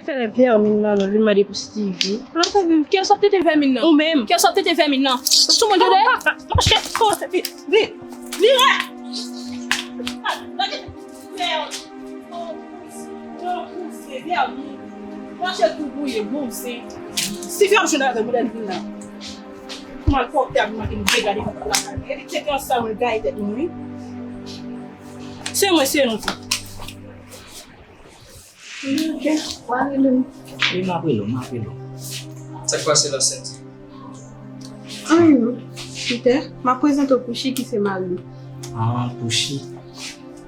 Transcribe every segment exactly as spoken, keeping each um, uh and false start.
Fè lè vèmin nan vin mande pou Steevy. Kiyès ap tete vèmin nan? Ou menm. Kiyès ap tete vèmin nan? Sou mwen tande? Monchè, vire. Vire. Lage vèmin. Monchè tou bouye, bon, se. Steevy ap jwenn avè modèl vin nan. Kouman l pòte ap manke m degade lakay li. Epi tcheke ansanm, gaye tèt nou, wi. Se mwen, se nou tou. Ok, w a rele m. Wi, m ap rele w, m ap rele w. Sa k pase la, Senti? Anyen non. Peter, m ap prezante w Pouchi ki se mari m. Ah, Pouchi.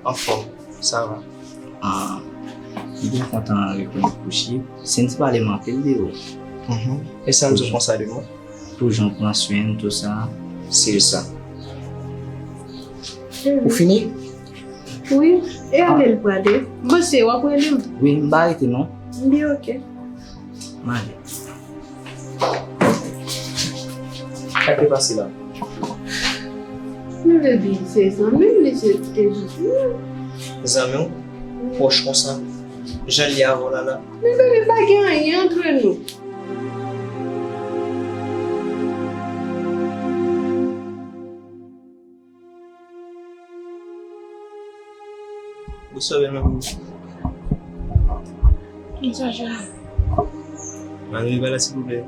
Anfòm, sa va. Ah, m byen kontan rekonèt Pouchi. Senti pale m anpil de ou. Mhm. E sa l di w konsa de mwen? Pou jan w pran swen m, tou sa. Se sa. Ou fini? Wi, e ale l prale. M panse w ap rele m. Wi, m pa rete non. M byen, ok. M ale. Sa k te pase la? Men baby, se zanmi m, li se te jis. Zanmi w? Pwòch konsa? Jan l ye avè w la la? Men baby, pa gen anyen antre nou. Bonswa, bèl manmi. Bonswa, jèn. Manmi pa la, silvouplè.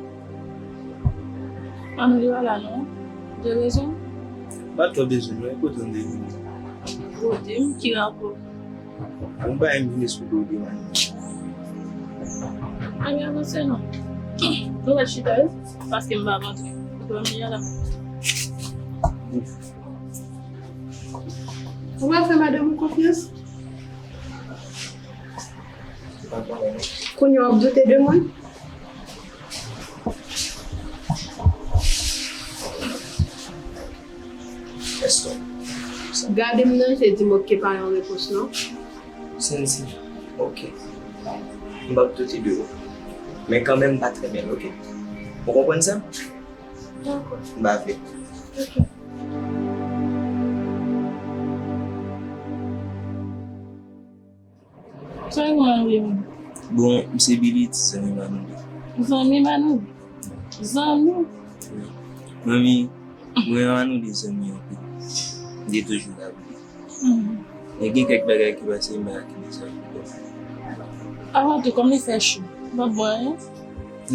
Manmi pa la, non. De rezon? Pa twò bezwen, non. E kote w te vini? Kote m? Ki rapò? Bon, bagay m vin esplike w de manmi. Ann avanse non. Nou ret chita wi, paske m pa rantre. Ou pral fè madanm ou konfyans? Kounye a w ap doute de mwen? Èske? Gade m nan je, di m ok pa yon repons non. Senti, ok. M p ap doute de ou. Men kanmenm, m pa trè byen, ok? Ou konprann sa? Dakò. M pa vle. Ok. Sa e Manoude menm? Bon, m se Billy, ti zanmi Manoude. Zanmi Manoude? Zanmi? Wi. Manmi, mwen e Manoude zanmi anpil. M te toujou la pou li. Mhm. Men gen kèk bagay ki pase, m pa ka kenbe sa pou mwen. Avan tou, kòm li fè cho, w p ap bwè anyen?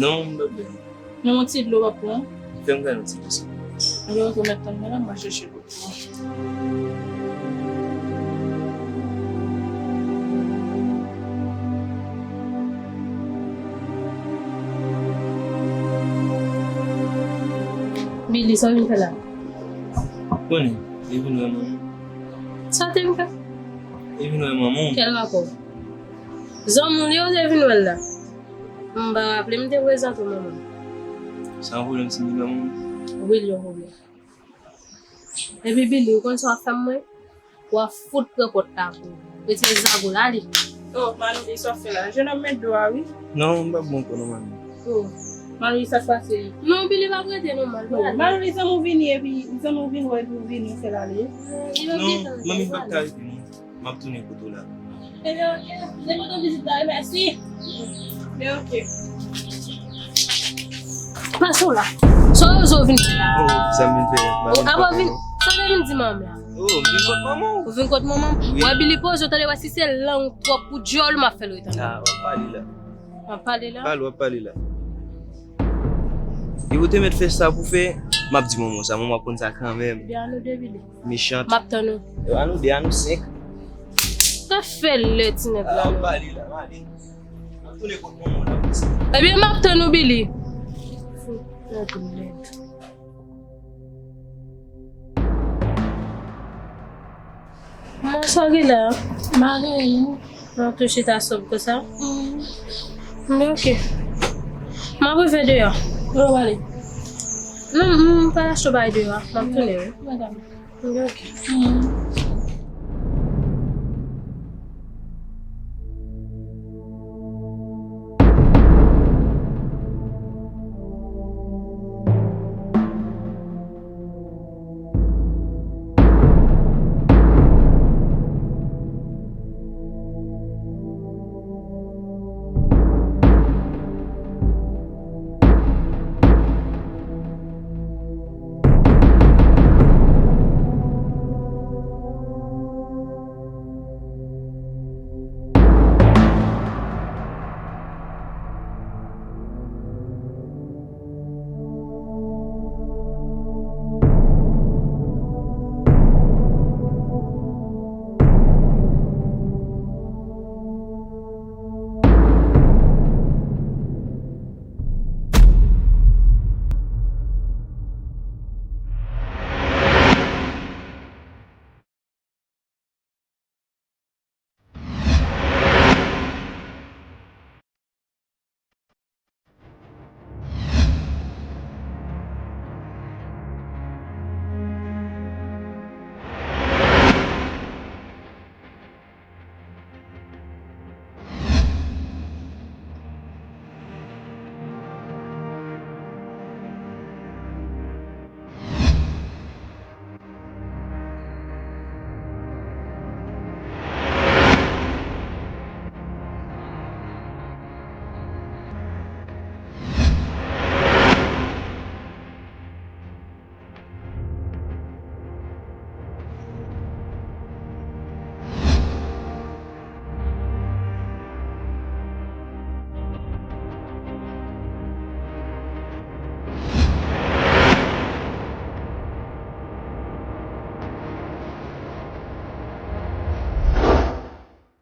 Non, m p ap bwè anyen. Menm yon ti dlo w p ap pran? Fè m gade yon ti dlo, silvouplè. Ebyen, ok, ou mèt tann mwen la, m al chèche l pou ou. Billy, sa w vin fè la? Konnen, li vin wè manman m. Sa w te vin fè? Li vin wè manman w. Kèl rapò? Zanmi w li, ou te vin wè l la? M pa raple m te prezante w manman m. Sa yon pwoblèm si m di manman m? Wi, li yon pwoblèm. Epi Billy, ou konn sa w ap fè m mwen? W ap fout pran pòt la pou ou. Retire zago la, li. Oh, Manoude, sa w ap fè la? Jennonm, met dlo a, wi. Non, m p ap bon ankò non, manmi. Oh, Manoude, sa k pase? Non, Billy, p ap rete non, manmi. Oh, Manoude, zanmi w vini, epi zanmi w vin wè, epi w vini fè l ale. Non, manmi, m p ap ka rete non. M ap tounen kote w la. Ebyen, ok. Se pou vizit la, wi, mèsi. Ebyen, ok. Pase w la. Sa w oze w vin fè la? Oh, sa m vin fè, manmi. Apa w vin, sa w te vin di manmi a? Oh, m vin kot manman w. Ou vin kot manman m? Wi. Wè, Billy, poze w tande, wè, si se lang twòp pou dyòl, m ap fè l retande. Ah, w ap pale la. W ap pale la? Pale, w ap pale la. Depi w te mèt fè sa pou fè, m ap di manman w sa, manman w ap konn sa kanmenm. Ebyen, ann nou de, Billy. Mechant. M ap tann ou. Yo, ann nou de, ann nou senk. Sa fè lè ti nèg la. Ah, pale la, pale. M ap tounen kot manman w la, mèsi. Ebyen, m ap tann ou, Billy. Fout nèg lèd. Manman, sa w gen la? M pa gen anyen. Non, tou chita sòb konsa. Mm. Men ok. M ap rive deyò. Kote w prale? Non, m pral achte yon bagay deyò a. M ap tounen, wi. Madam. Men ok. Mm.